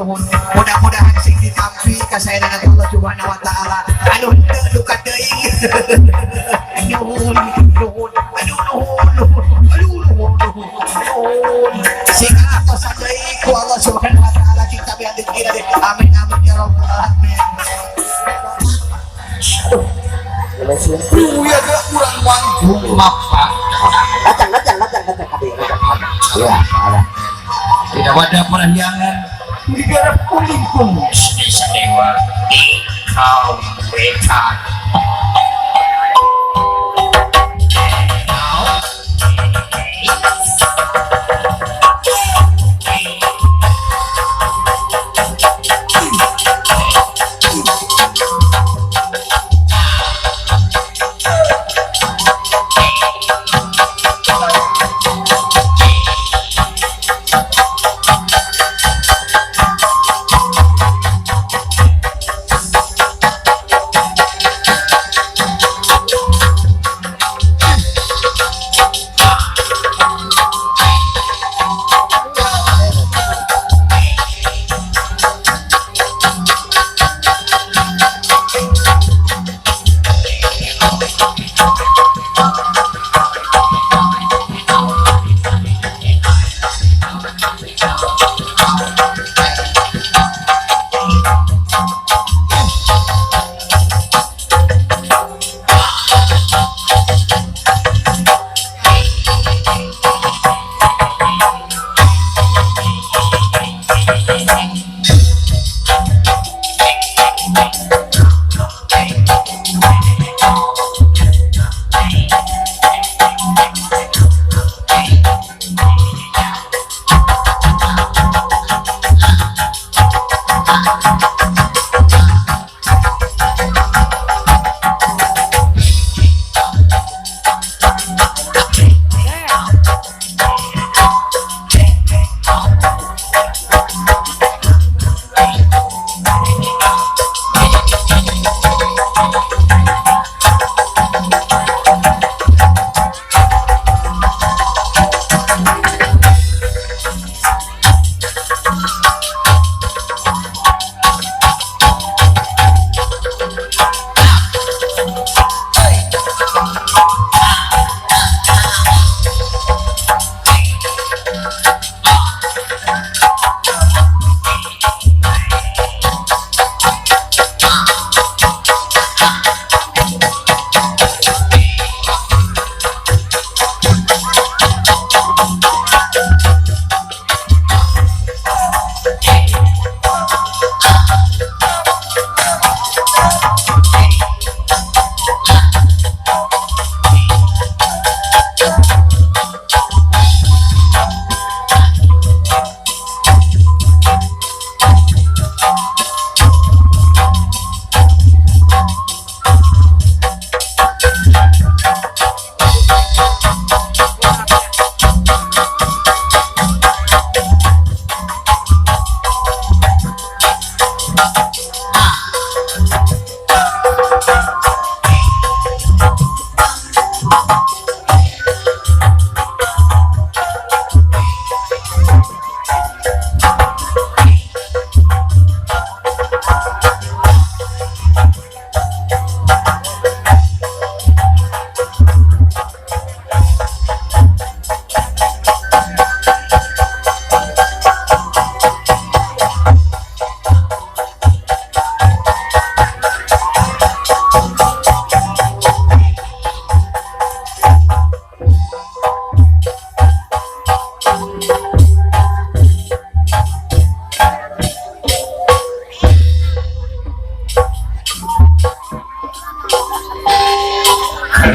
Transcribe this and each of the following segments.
Mudah-mudahan sing ditampi kasayangan Allah Subhanahu wa taala. Anu henteu duka teuing. Nuhun, nuhun, aduh nuhun, nuhun, aduh nuhun, nuhun. Sing atosan deui ku Allah Subhanahu wa taala cing tabihan dikira deh. Amin amin ya rabbal alamin. Ya gerak kurang manggung maaf. Datang, datang, datang, datang, datang. Ya, ada. Tidak ada perahyangan digarap kuning kumus desa dewa kaum wetan.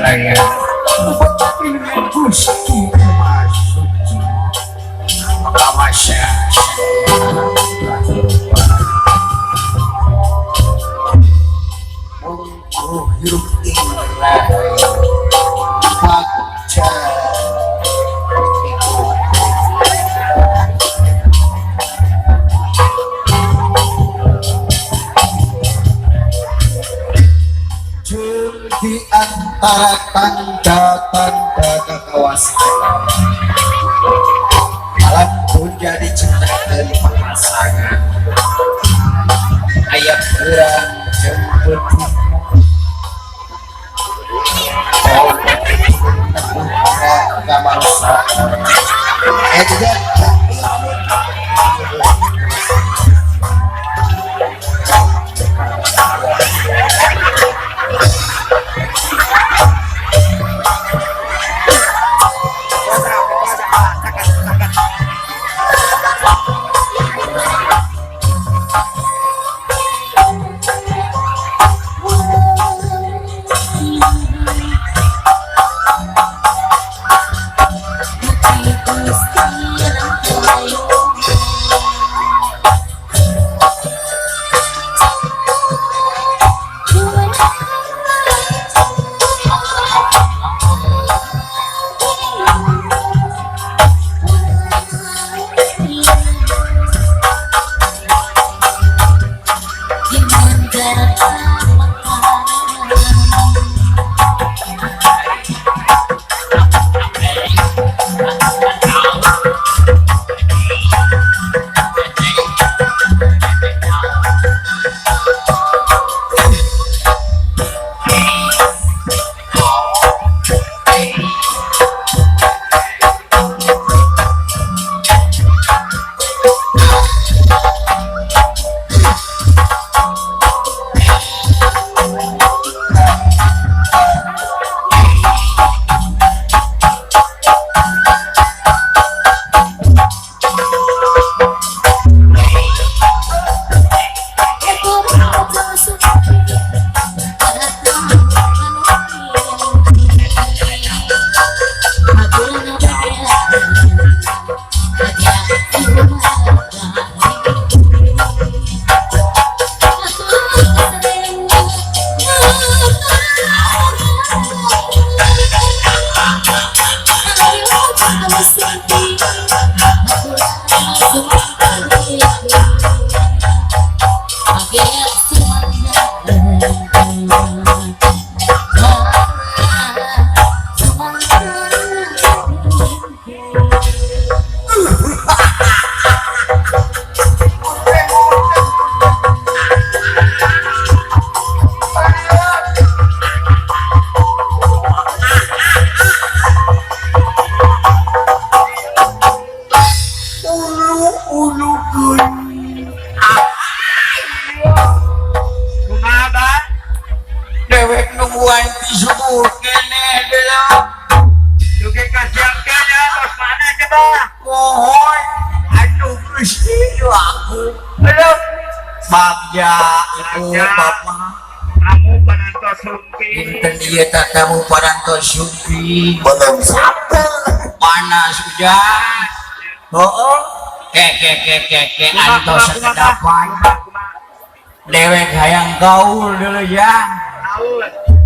Raya Gusti Masuci Kawasa mungguh hirup ing rahayu bagja iku. Di antara tanda-tanda kekawasan alam pun jadi ciptaan pasangan ayat berang jemput oh kamangsa juga. Kamu parantos sumping belum sabda panas hujan oh ke ke ke ke ke antos sekedapan dewek hayang gaul dulu ya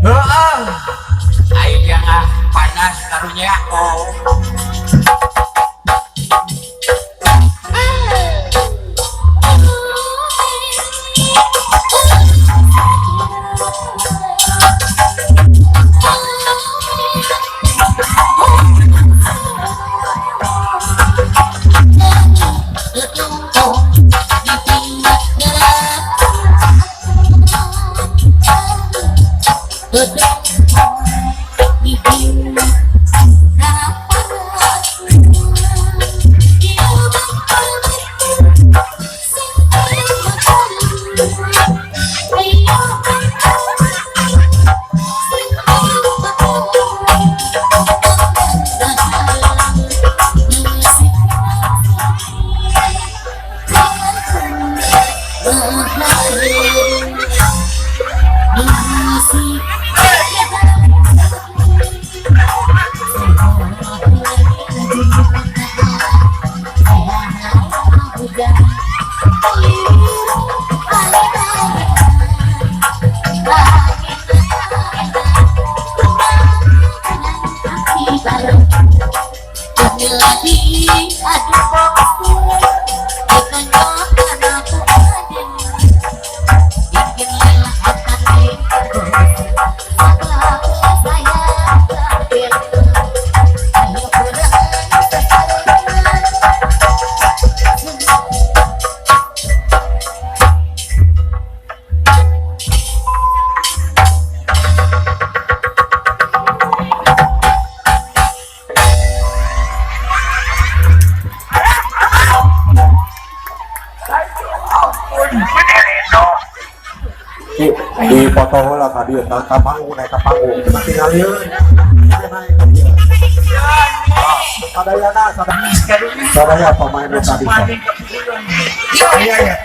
heeh ayo jangan panas karunya oh. Hey! Dipoto heula ka dieu ka panggung, naik ka panggung. Kita tingalieun. Naik ka dieu. Ah, sadayana sadaya sadaya pemain nu tadi sok. Iya iya.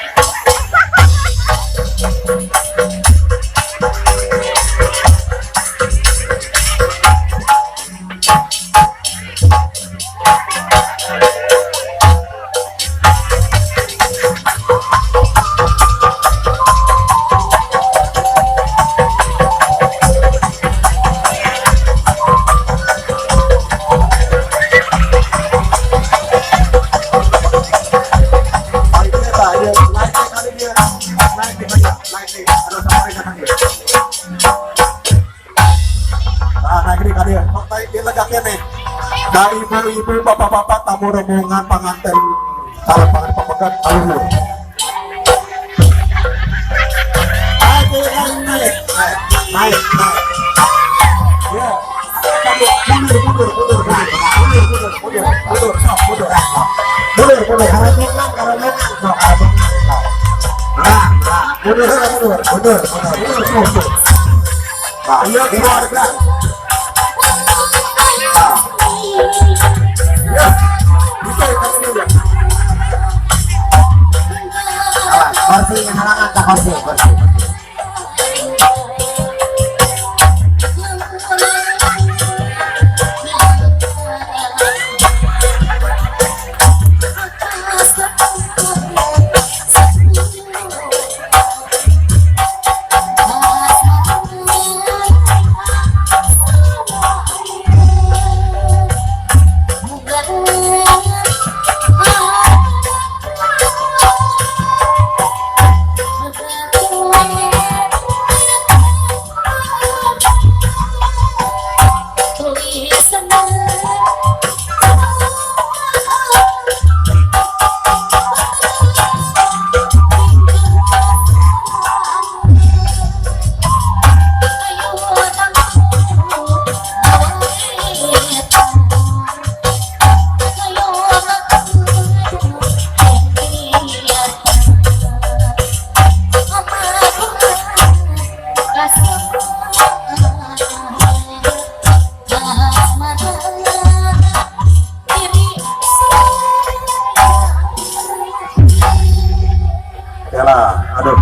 Naik dia tah, ieu naik teh kali dia. Naik teh kali, naik teh. Aduh sampai ka dieu. Nah, naik di ka dieu. Sok naik di legak keneh. Ka ibu-ibu, bapak-bapak, tamu rombongan panganten calon panganten pamegat kaluhur. Naik, naik, naik, naik, naik, naik. Ya, mundur, mundur, mundur, mundur, mundur, mundur, mundur, mundur, sok, mundur, sok. Mundur, mundur, Karomongan, karomongan, sok, karomongan, sok. Nah, nah, mundur, mundur, mundur, mundur, mundur, mundur. Nah, iya keluarga. Nah, ya, bisa ya kamu ya. Awas, kursi halangan tak kursi, kursi. Ya lah, aduh.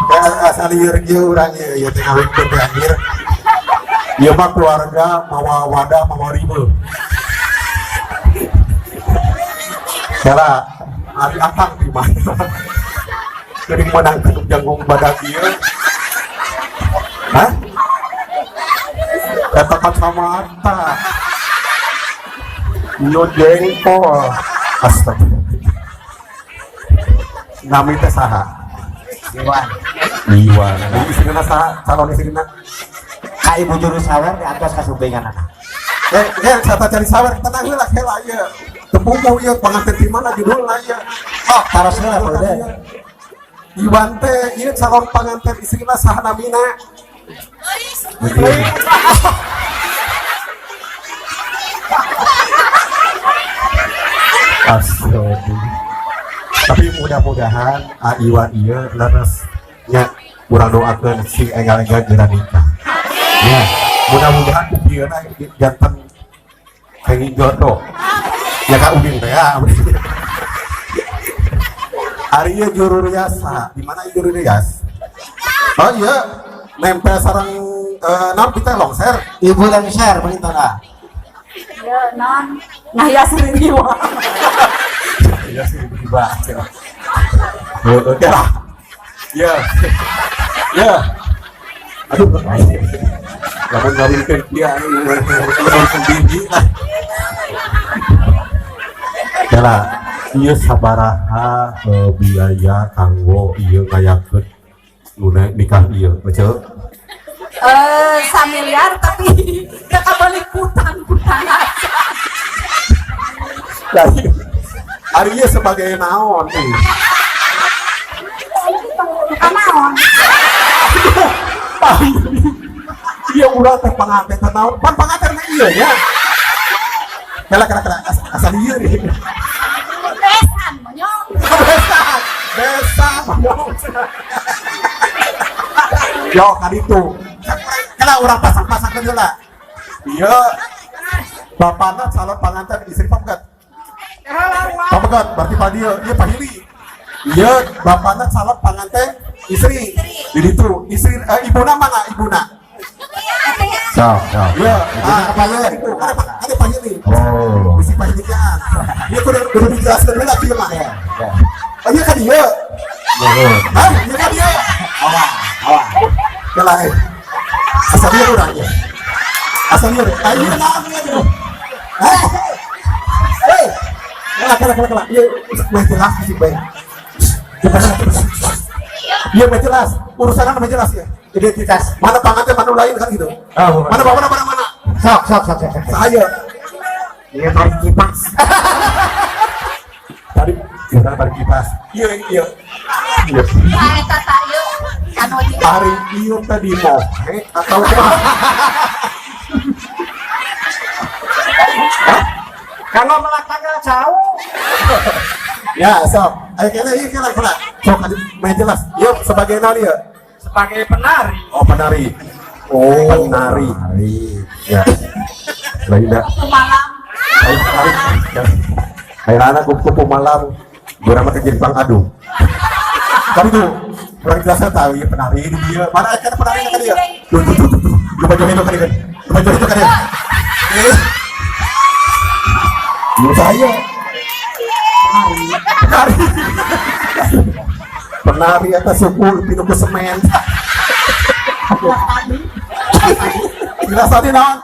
Kayak asal lieur kieu urang ieu ieu teh ngawinkeun teh anjir. Ieu mah keluarga mawa wadah mawa ribeut. Ya lah, ari akang di mana? Geuning menang janggung badak ieu. Hah? Eta kacamata. Ieu jengkol. Astaga. Nami teh saha? Iwan. Iwan. Jadi istrina saha? Calon istrina? Ka ibu juru sawer di atas kasupingan anak. Saya cari sawer, tenang heula heula ieu. Tepung ieu panganten di mana judulna ieu? Oh, taros heula udah. Iwan teh ieu calon panganten istrina saha namina? Astagfirullah. Tapi mudah-mudahan Iwan ieu leres nya urang doakeun sing enggal-enggal geura nikah. Ya, mudah-mudahan ku ieu na janten kenging jodoh. Ya ka Udin teh ya. Ari ieu juru rias saha? Di mana juru rias? Oh iya, nempel sareng naon kita longser. Ibu longser perintah. Ya, non. Nah ya sering jiwa. Ya sih berubah. Oke lah. Ya. Ya. Aduh. Lamun ngawinkeun dia anu biji lah. Ya lah, ieu sabaraha biaya kanggo ieu ngayakeun nu nikah ieu, Ceu? Samiliar tapi gak kabalik hutang-hutang aja. Lah, ari ieu sebagai naon nih? Naon? Iya urang teh panganten teh naon? Pan panganten mah ieu nya. Kela kela kela asal ieu nih. Besan monyong. Besan, besan monyong. Yo kaditu. Kala urang pasang-pasangkeun heula. Ieu bapana calon panganten istri pameget. Pameget berarti pa dieu, ieu pahili. Ieu bapana calon panganten istri. Di ditu istri ibuna mana ibuna? Sok, sok. Iya, ah, itu ada pahili. Oh. Bisi pahilian. Ieu kudu dijelaskeun heula kieu mah. Oh, iya kan ieu. Nuhun. Hah, iya kan ieu. Awas, awas. Kela eh. Asal ieu urang ieu. Asal ieu. Ah, iya naon ieu. Heh. Hei. Kela kela kela kela. Ieu meh jelas sih bae. Iya meh jelas. Urusanna meh jelas ya. Identitas. Mana panganten mana lain kan gitu. Oh, Mana bawa mana mana mana. Sok, sok, sok, sok. sok. Saya Iya, tarik kipas. tadi urang tarik kipas. Iya iya. Iya. Ah, eta tak ieu anu jiga. Hari ieu tadi mohe atau kumaha? Kalau melak tanggal jauh. Ya, sok. Ayo kena ieu kena kena. Sok adi main jelas. Ieu sebagai naon ieu? Sebagai penari. Oh, penari. Oh, penari. Ya. Lain dah. Malam. Ayo penari. Ya. Ayo anak kupu malam. Urang mah jadi pang adu. Tapi tuh kurang jelasnya tahu ya penari ini dia. Mana kan penari kan dia? Tuh tuh tuh tuh. Lupa joget itu kan dia. Lupa joget itu kan dia. Eh. Saya penari. Penari atas suku pinu ke semen. Jelas tadi naon?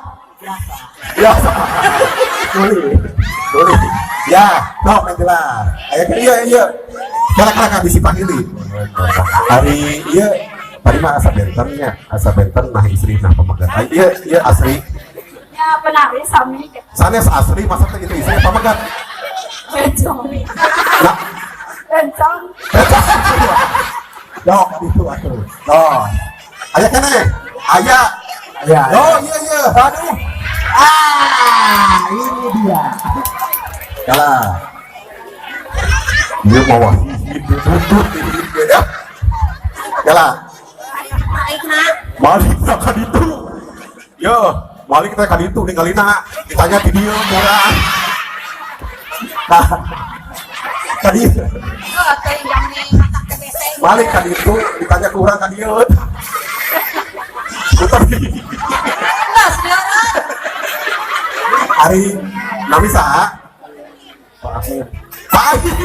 Biasa. Boleh. Boleh. Ya, no, main jelas. Ayo iya iya. Kala kala bisi pahili. Hari iya tadi mah asa bentennya, asa benten nah istri nah pamegat. Iya iya asri. Ya penari sami Sanes asri masa teh itu istri pamegat. bencong. Nah, Bencong. Yo, itu atuh. No. Aya keneh. Aya. Ya. Oh iya iya. Aduh. Ah, ini dia. Kalah. Dia mau tutut ya. Kalah. Malik teh ka ditu. Yo, Malik teh ka ditu ninggalina. Ditanya di dieu murah. Nah. Tadi Oh, teh yang di matak TBC. Malik ka ditu ditanya ku urang ka dieu. Putar. Enggak, saudara. Ari nami saha? Pak Akhir. Pak Akhir.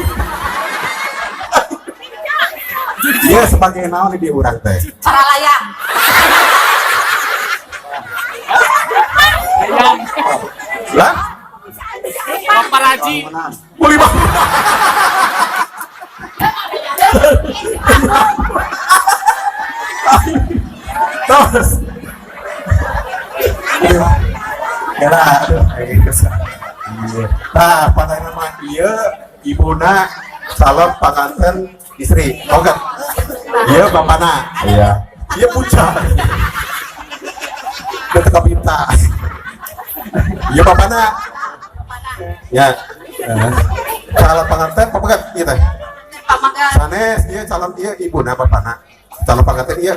Dia sebagai naon di urang teh? Para layang. Lah, Paparazi. boleh banget. Terus. Ya lah, aduh, Nah, pada nama ieu ibuna calon panganten istri. Oh enggak? Iya bapana. Iya. Iya puja. Dia tetap minta. Iya bapana. Ya. Calon panganten pamegat ieu teh. Pamagat. Sanes ieu calon ieu ibuna bapana. Calon panganten ieu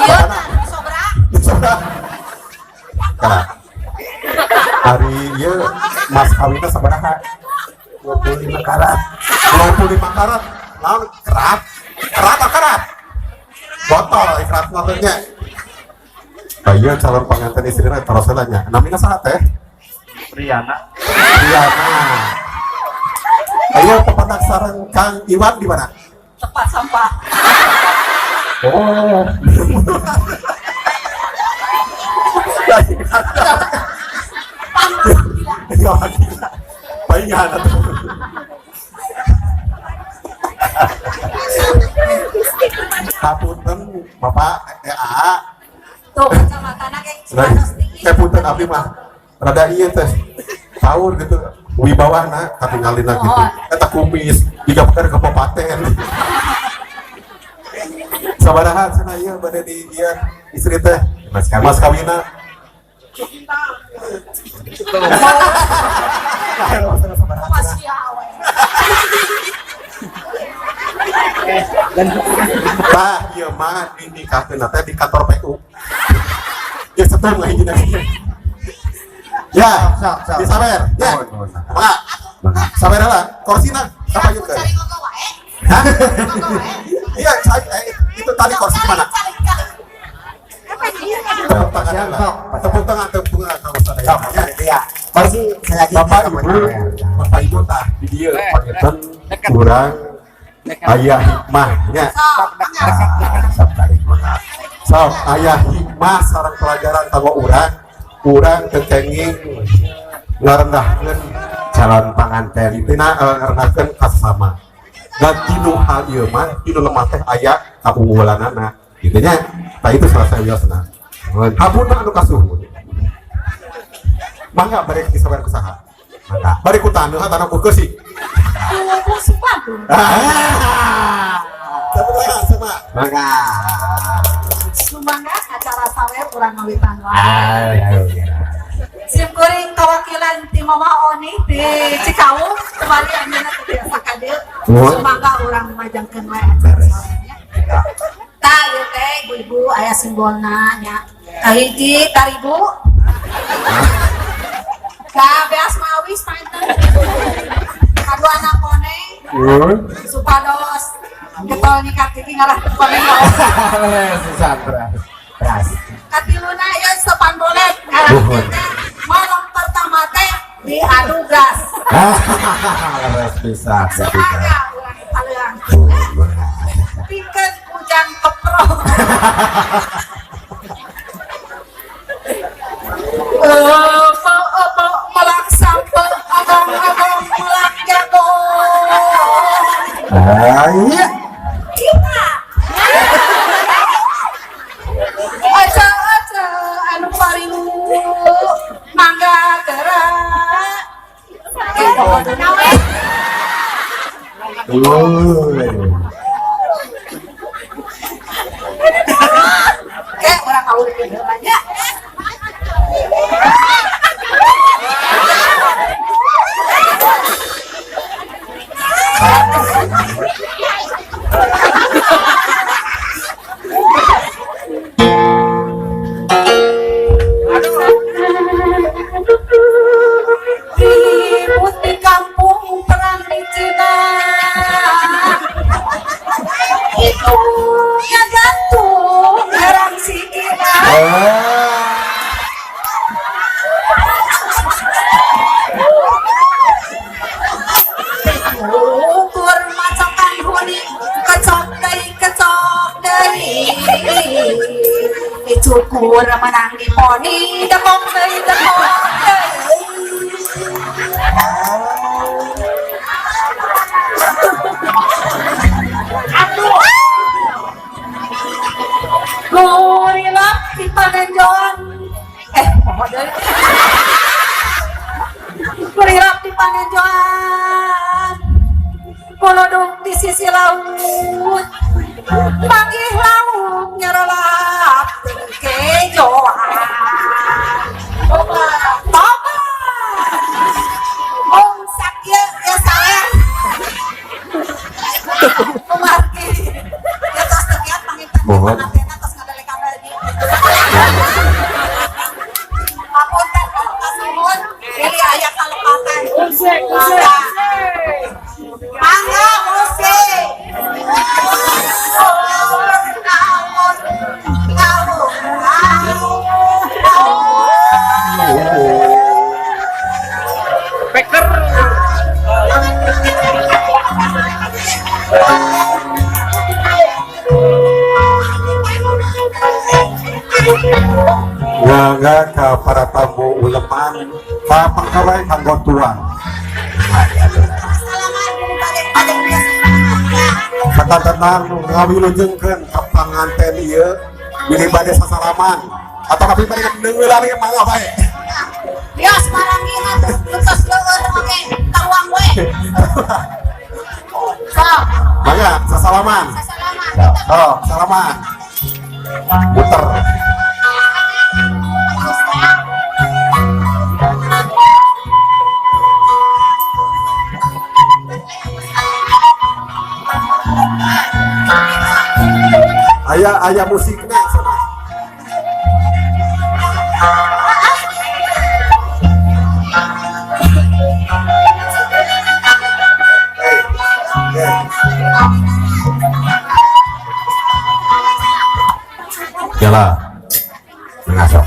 Iya, bapana. sobra. Sudah. Kalah. Hari ieu mas kawinna sabaraha? 25 karat. 25 karat. Naon kerat? Kerat atau kerat? Botol kerat maksudnya. Nah, iya calon pengantin istrina terus nya. Namina saha teh? Riana. Riana. Ayo pepenak sareng Kang Iwan di mana? Tempat sampah. Oh. Gila. Palingan atuh. Hapunten Bapak AA. Tuh, kacamatana kayak Saya punten abdi mah rada ieu teh. Sahur gitu wibawana katingalina gitu. Eta kumis digapekeun ke kabupaten. Sabaraha cenah ieu bade di ieu istri teh Mas kawin. Mas kawina. Masih awe. Tah ieu mah dinikahkeun teh di kantor PU. Ya setem lah hiji. Ya, di sawer. Ya. Mangga. Sawer lah, korsina apa yuk teh? Iya, itu tadi kursi mana? Tepuk tangan lah. Tepuk tangan, tepuk tangan kalau saya. Iya. Kursi saya lagi. Bapak Ibu, Bapak Ibu tah di dieu panginten urang aya hikmahnya. Sok tarik mangga. Sok aya hikmah sareng pelajaran kanggo urang, urang teu kenging ngarendahkeun calon panganten intina ngarendahkeun kasama. Dan tinu hal ieu mah tinu lemah teh aya kaunggulanana gitu nya. Tah itu selesai wiosna. Hapunten anu kasuhun. Mangga bari disawer ku saha? Mangga. Bari ku taneuh tanah ku keusik. Ku Bandung. Tepuk tangan semua. Mangga. Sumangga acara sawer urang ngawitan wae. Sim kuring kawakilan ti Mama Oni di Cikaung kembali anjeunna teu biasa ka dieu. Sumangga urang majangkeun wae acara sawer nya. Tah ieu teh ibu-ibu aya simbolna nya. Kahiji karibu. Ka beas mawis panten. Kaduana koneng. Supados getol nyikat gigi ngalah koneng. Beras. Katiluna ieu sepan bolet ngaran teh malam pertama teh diadu gas. Leres pisan. Sumangga urang paleang. Pikeun kujang keprok. Opo melak sampe abang-abang melak jago. Ah, iya. Kita. Aca aca anu parilu mangga gerak. Kayak orang kawin aja. Ribut di kampung perang di Cina. Itu yang gantung herang si Kina. Ukur macokan huni kecok deui dicukur menang di poni dekok deui dekok deui. Gorila di panenjoan gorila di panenjoan kolodong di sisi laut panggih laut nyerolap kejoan toba toba oh sakit ya saya memarki ya tos tekian panginten pangatena tos ngadelekan lagi apunten kasuhun pilih aya kalepatan Usik, usik. Mangga musik. Awur, awur, awur, awur. Peker. Mangga ka para tamu uleman ka pangkawai kanggo tuang. Kata tenang ngawilujengkeun ka panganten ieu bilih bade sasalaman atau tapi bade neungeulan ieu mangga bae. Bios marangina tos leueur oge karuang we. Sok. Mangga sasalaman. Sasalaman. Oh, salaman. Muter. Aya musikna sana. Jalan. Ngasok.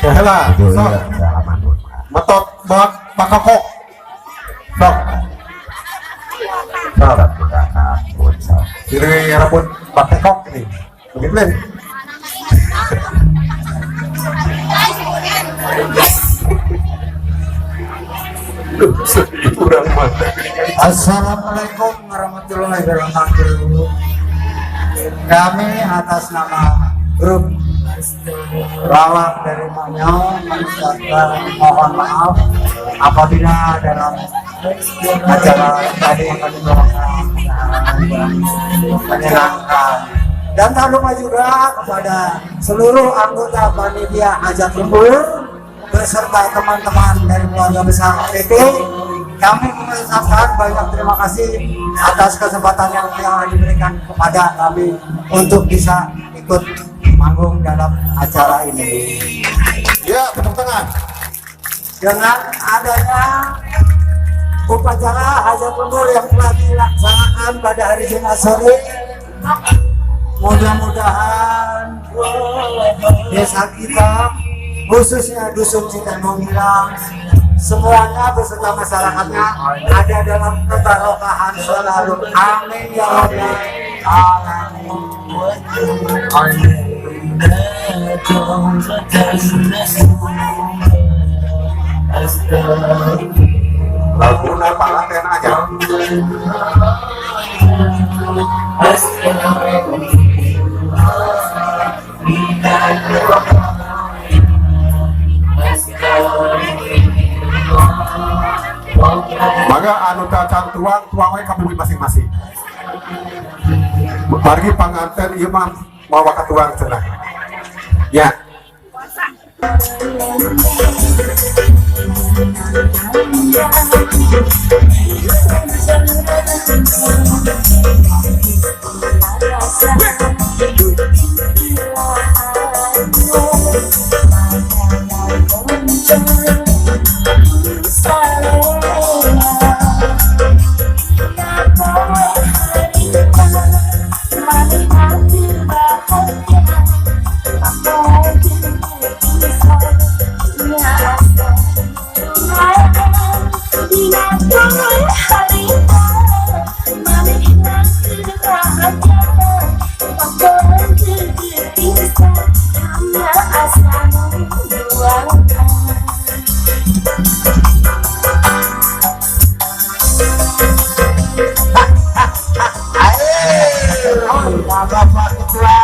Ya heula, sok. Salaman. Metot bak bakakok. Sok. Sok. Diri rambut bakekok ini. Begitu nih. Kurang mata. Assalamualaikum warahmatullahi wabarakatuh. Kami atas nama grup Lawak dari Manyau mengucapkan mohon maaf apabila dalam acara tadi yang kami bawakan menyenangkan. Dan tak lupa juga kepada seluruh anggota panitia hajat lembur beserta teman-teman dari keluarga besar OTT, kami mengucapkan banyak terima kasih atas kesempatan yang telah diberikan kepada kami untuk bisa ikut manggung dalam acara ini. Ya, tepuk tangan. Dengan adanya upacara hajat lembur yang telah dilaksanakan pada hari Jumat sore, mudah-mudahan desa kita, khususnya Dusun Citembong Girang, semuanya beserta masyarakatnya ada dalam kebarokahan selalu. Amin ya rabbal alamin. Laguna panganten aja. Maka anu tacan tuang tuang we ka bumi masing-masing. Margi panganten ieu mah mawa ka tuang cenah. Ya. Bapak Ketua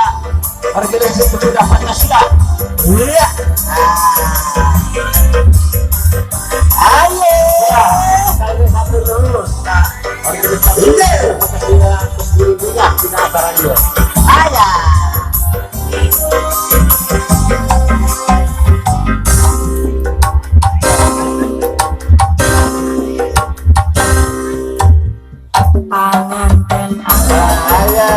Organisasi Pemuda Pancasila. Iya. Ayo. Saya satu terus. Nah, organisasi Pancasila terus dirinya kita acara dia. Ayah. Panganten Ayah. Ayo.